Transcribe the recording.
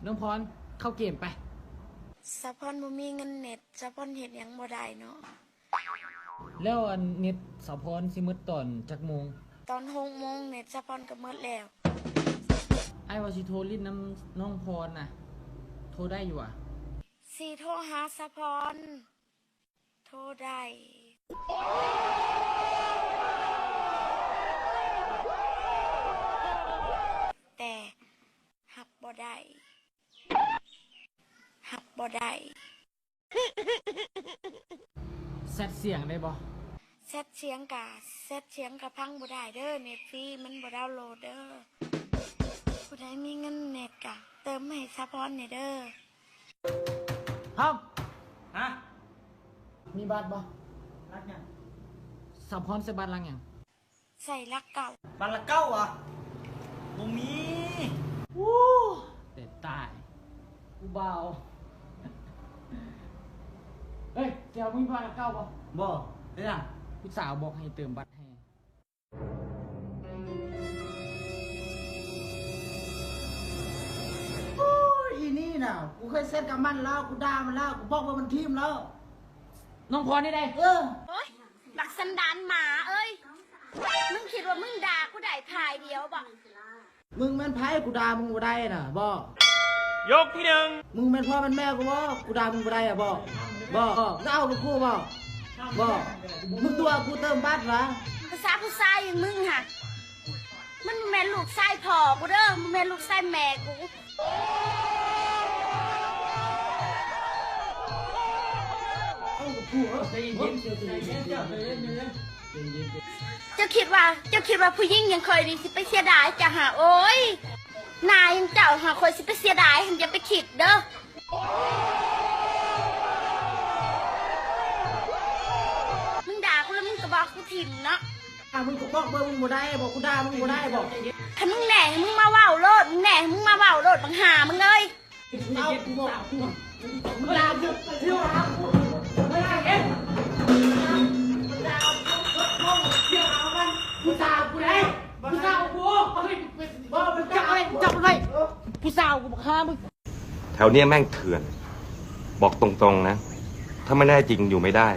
ນ້ອງພອນ ເຂົ້າເກມໄປ. ສາວພອນບໍ່ມີເງິນເນັດ, ສາວພອນເຮັດຫຍັງບໍ່ໄດ້ເນາະ. ແລ້ວອັນເນັດສາວພອນຊິໝົດຕອນຈັກໂມງ? ຕອນຫົກໂມງເນັດສາວພອນກໍໝົດແລ້ວ. ອ້າຍວ່າຊິໂທຫຼິ້ນນຳນ້ອງພອນນະ, ໂທໄດ້ຢູ່ຫວາ? ຊິໂທຫາສາວພອນ ໂທໄດ້ ແຕ່ຮັບບໍ່ໄດ້ ຮັບບໍ່ໄດ້. ແຊັດສຽງໄດ້ບໍ່? ແຊັດສຽງກະ ແຊັດສຽງກະຟັງບໍ່ໄດ້ເດີ້ ເນັດຟຣີມັນບໍ່ດາວໂຫຼດເດີ້. ຜູ້ໃດມີເງິນເນັດກະເຕີມໃຫ້ສາວພອນແດ່ເດີ້. ພອນ ຮະ? ມີບັດບໍ່? ລັກຫຍັງ? ສາວພອນໃຊ້ບັດຫຼັກຫຍັງ? ໃຊ້ຫຼັກເກົ້າ. ບັດຫຼັກເກົ້າຫວາ? ບໍ່ມີ. ໂອ້ ແຕ່ຕາຍ ຜູ້ບ່າວ. ເອີຍ ສຽວ ມີບັດຫຼັກເກົ້າບໍ່? ບໍ່. ເປັນຫຍັງ? ຜູ້ສາວບອກໃຫ້ເຕີມບັດໃຫ້. ໂອ້ຍ ອີນີ້ນະ ກູເຄີຍແຊັດກັບມັນແລ້ວ ກູດ່າມັນແລ້ວ ກູບອກວ່າມັນຖິ້ມແລ້ວ. ນ້ອງພອນນີ້ໃດ? ເອີ. ໂອ້ຍ ບັກສັນດານໝາເອີຍ ມຶງຄິດວ່າມຶງດ່າກູໄດ້ພາຍດຽວບໍ? ມຶງແມ່ນໃຜ ກູດ່າມຶງບໍ່ໄດ້ນະບໍ? ຍົກທີໜຶ່ງ. ມຶງແມ່ນພໍ່ແມ່ນແມ່ກູບໍ? ກູດ່າມຶງບໍ່ໄດ້ອະບໍ? ບໍ ມຶງເອົາກັບກູບໍ? ບໍ ມຶງຕົວະກູເຕີມບັດຫວາ? ພາສາຜູ້ຊາຍຢ່າງມຶງຫະ ມັນບໍ່ແມ່ນລູກຊາຍພໍ່ກູເດີ້ ບໍ່ແມ່ນລູກຊາຍແມ່ກູ. ເຈົ້າຄິດວ່າ ເຈົ້າຄິດວ່າຜູ້ຍິງຢ່າງຂ້ອຍນີ້ຊິໄປເສຍດາຍເຈົ້າຫາ? ໂອ້ຍ ໜ້າຢ່າງເຈົ້າຫາ ຂ້ອຍຊິໄປເສຍດາຍຫັ້ນ ຢ່າໄປຄິດເດີ້. ມຶງດ່າກູແລ້ວມຶງກໍບອກກູຖິ້ມເນາະ. ອ້າວ ມຶງກໍບອກເບິ່ງ ມຶງບໍ່ໄດ້ບໍ? ກູດ່າມຶງບໍ່ໄດ້ບໍ? ຄັນມຶງແນ່ໃຫ້ມຶງມາເວົ້າໂລດ ມຶງແນ່ໃຫ້ມຶງມາເວົ້າໂລດ ບັກຫ່າມຶງເອີຍ. ເອົາ ກູບອກ ມຶງດ່າກູ ເອົາ ຜູ້ສາວກູເດ້ ຜູ້ສາວກູ ບໍ່ ເຈົ້າ ເຈົ້າ ເຈົ້າ ຜູ້ສາວກູ ບັກຫ່າມຶງ. ແຖວເນີ້ຍແມ່ງເຖື່ອນ ບອກຕົງໆ ນະ ຖ້າໄມ່ແນ່ຈິງຢູ່ໄມ່ໄດ້.